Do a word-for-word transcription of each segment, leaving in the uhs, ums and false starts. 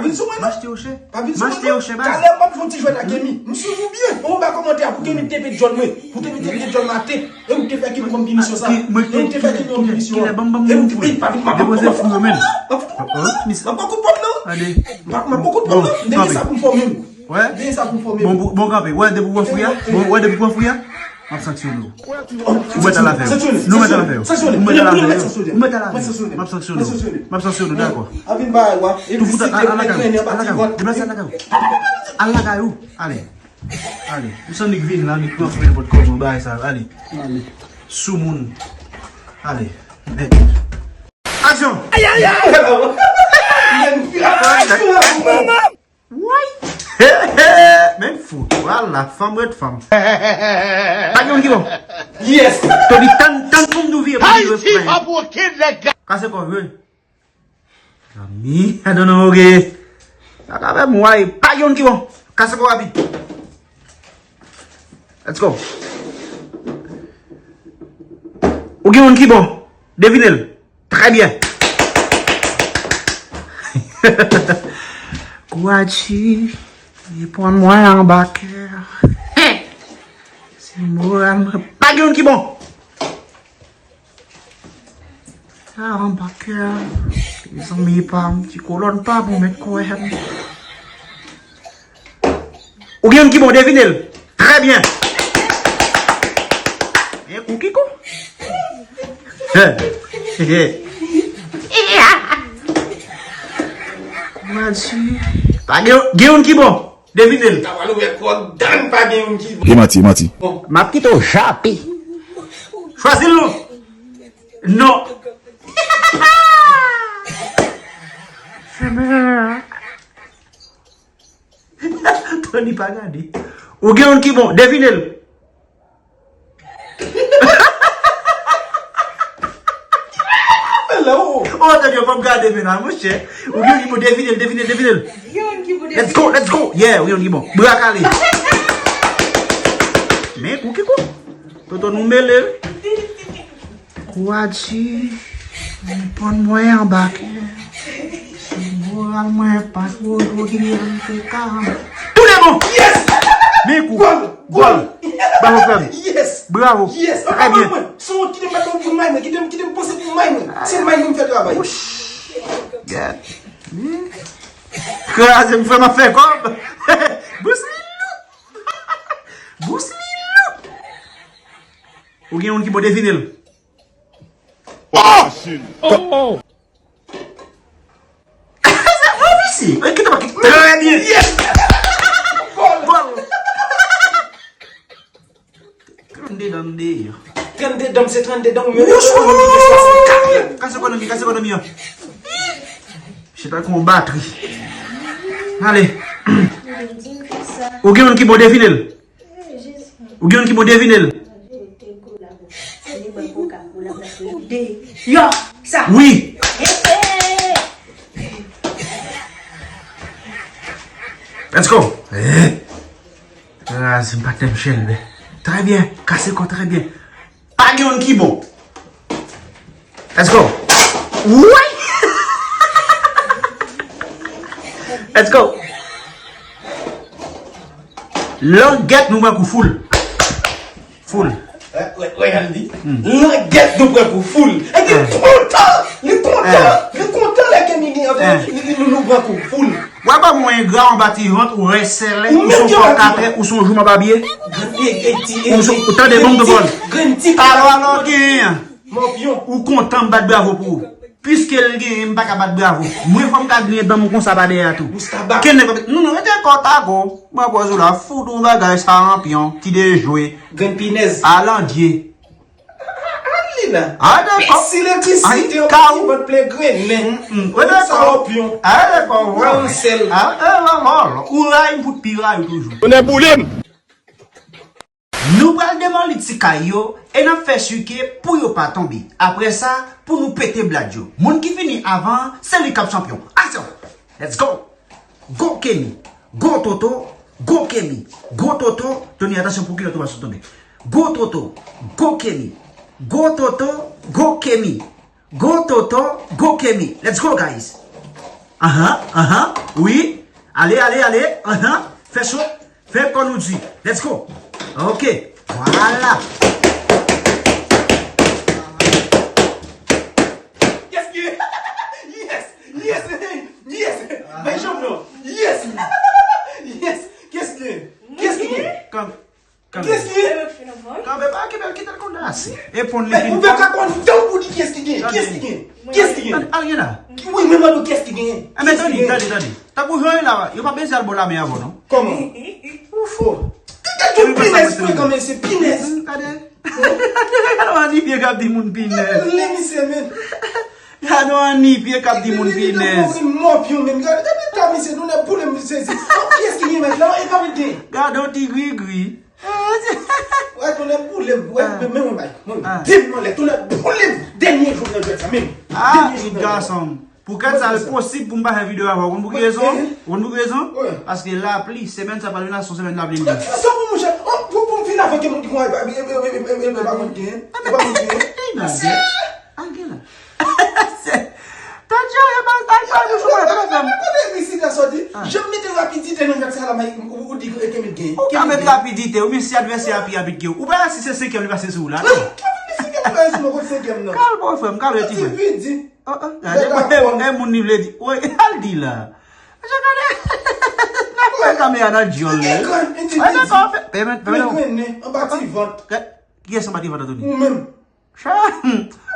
vin sou mwen non. M achte yo chè. Pa vin sou mwen non. M achte yo chè, baz. Talè m ap jwe yon ti jwèt ak Kemi. M sou nou byen. Ou pa kòmante a pou Kemi te pete jòl mwen. Pou te pete jòl mwen atè. E ou te fè Kemi kòm pinisyon sa. E ou te fè Kemi yon pinisyon. Kilè, ban m, ban m, ban m fou. Depoze fou yo, men. M ap pran kout pòm nan. M ap pran kout pòm nan. M te gen sa pou m fòme m. Wè. M te gen sa pou m fòme m. Bon, bon, kanpe. Wè, depi w pran fou ya. Bon, wè, depi w pran fou ya. M ap sanksyone w. Ou mèt al avè yo. Nou mèt al avè yo. Ou mèt al avè yo. Ou mèt al avè yo. M ap sanksyone w. M ap sanksyone w, dakò. Tou fout al lakay ou. Al lakay ou. Deplase al lakay ou. Al lakay ou. Ale. Ale. M santi k vin la, li pran fou nenpòt kòman bagay sa. Ale. Soumoun. Ale. Nèg. Aksyon! Woy! Men fou, vwala, fanm ret fanm. Pa gen youn ki bon. Yes! Tony, tann, tann pou m nou vire pou vire. Kase kò, wi. Zanmi, I don't know, ok. Sa ka fè m, woy. Pa gen youn ki bon. Kase kò rapid. Let's go. Ou gen youn ki bon. Devine l. Trè byen. Kouachi, li pran mwen anba kè. Se moral mwen. Pa gen youn ki bon. Sa anba kè. Mezanmi pa m, ti kolòn pa m, ou mèt kwè m. Ou gen youn ki bon, devine l. Trè byen. E ou ki kon? He. He. Kouachi. Pa gen, gen youn ki bon. Devine l. Ta pral ouvè kò dan pa gen youn ki bon. E manti, e manti. Bon. M ap kite w jape. Chwazi l non. Non. Fèmen. Li pa gade. Ou gen youn ki bon, devine l. Hello. Oh, tande, fò m gade men la, monchè. Ou gen youn ki bon, devine l, devine l, devine l. Let's go, let's go. Yeah, ou gen youn ki bon. Bra kale. Men kou ki kou. Toto nou mele. Kouradji, konprann mwen anbake. Sou moral mwen pa twò dwo ki mwen te ka. Tout le bon. Yes! Men kou. Gòl! Gòl! Bravo, frè m. Yes! Bravo. Yes! Trè byen. Mwen, se yon kite m bat pou may mwen, kite m, kite m panse pou may mwen. Se may mwen m fè travay. Gad. Kraze m, frè m ap fè kòb. Bruce Lee loup. Bruce Lee loup. Ou gen youn ki bon, devine l. Oh! Oh! Trè byen. Gòl. Trannde dan deyò. Trannde dan se trannde dan ou menm. Kase ekonomi, kase ekonomi an. Se tankou yon batri. Ale. Ou gen youn ki bon, devine l. Ou gen youn ki bon, devine l. Yo, sa. Wi. Let's go. Eh. Kraze m, patnè m, chèlbè. Trè byen. Kase kò trè byen. Pa gen youn ki bon. Let's go. Woy! Let's go. Langèt nou pran kou foul. Foul. Wè, wè, wè, Andy. Langèt nou pran kou foul. E li kontan, li kontan, li kontan lè ke li, li, li, li, nou, nou pran kou foul. Wè, ba mwen engra, anba ti vant ou rèsèlè, ou son fòkatè, ou son jouman babye. Ou son, ou tande bon de bòl. Alò, alò, genyen an. Ou kontan m bat bravo pou ou. Piske l genyen, m pa ka bat bravo. Mwen fò m ka griyen dan m konsa pa dèyè a tou. Kenèg, non, non, rete kò w ta go. Mwen pòz ou la, fout yon bagay sa anpyon, ti dejwe. Grenn pinèz. Alandye. Ann li la. Ah, dakò. Si le ti site yon ti bòt ple grennen. Sa opyon. Ah, dakò. Ransèl. Ah, dakò. Ou ray m fout pi ray ou toujou. Tonnè boule m. Nou pral demolit ti kay yo e n ap fè si ke pou yo pa tonbe. Apre sa, pou nou pete blad yo. Moun ki fini avan, se li k ap chanpyon. Aksyon! Let's go! Go Kenny! Go Toto! Go Kenny! Go Toto! Tony, atansyon pou kilòt ou pa sot tonbe. Go Toto! Go Kenny! Go Toto! Go Kenny! Go Toto, go Kemi. Let's go, guys. Ahan, ahan, wi. Ale, ale, ale. Ahan. Fè cho. Fè kò nou di. Let's go. Ok. Vwala. Kès ki? Yes, yes, yes. Bay chanpyon. Yes. Yes. Kès ki? Kès ki? Kanpe. Kanpe. Kès ki? Kanpe, pa okipe l, kite l konn ase. E pon li vin. Ou pa ka konn tan pou di kiyès ki genyen. Kiyès ki genyen? Kiyès ki genyen? Al gen la. Wi, men mande kiyès ki genyen. Enben, tande, tande, tande. Tankou jan w ye la, yo pa bezwen al bò lame avè w, non. Kòman? Ou fò. Gade yon pinèz frekan, mesye, pinèz. Gade. Gade yon annifye k ap di moun pinèz. Gade misye, men. Gade yon annifye k ap di moun pinèz. Mòpyon, men. Gade, gade ta misye, nou nan pwoblèm, misye. Kiyès ki genyen, mèt la? E pa mèt genyen. Gade yon ti grigri. Wè, tonnè boule m. Wè, men, men mwen bay. Mwen, men m anlè. Tonnè boule m. Dènye jou nan jwèt sa, men. Ah, dènye jou nan jwèt sa. Pou kèt sa, l posib pou m pa fè videyo avè w. Ou konn pou ki rezon? Ou konn pou ki rezon? Paske lapli, semèn sa pral vin la, se yon semèn lapli li ye. Sa pou monchè, pou, pou m vin avè ke moun ki konn, e pa konn gen, e pa konn gen. Al gen la. Tadjè, e pa, ay pa nou chou mwen, pa fè m. Kote isi la sòti? Jan m mete rapidite nan jwèt sa la, ou, ou di ke Kemi gen. Ou ka met rapidite, ou, men si advèsè a pi rapid ke ou. Ou pa si se senkèm li pase sou ou la, non? Kal bò frè m, kal wè ti frè. Oh, oh, gade, e moun li vle di. Woy, al di la. Jan gade. N ap wè kamera nan dyòl li. Ay, dakò, pèmèt, pèmèt. Anba ti vant. Kiyès anba ti vant, Anthony? Ou menm.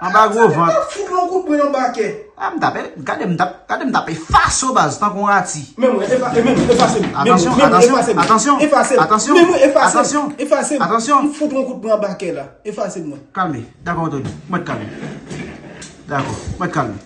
Anba gwo vant. Fout yon kout pwen anba kè. Ah, m tape, gade m tape, gade m tape faso baz, tankou yon rati. Men mwen, efa-, men mwen, efase m. Atansyon, atansyon, atansyon, atansyon, atansyon. Men mwen, efase m. Efase m. Atansyon. M fout yon kout pwen anba kè la. Efase m, mwen. Kalme. Dakò, Anthony. Mwen kalme. Dakò. Mwen kalme.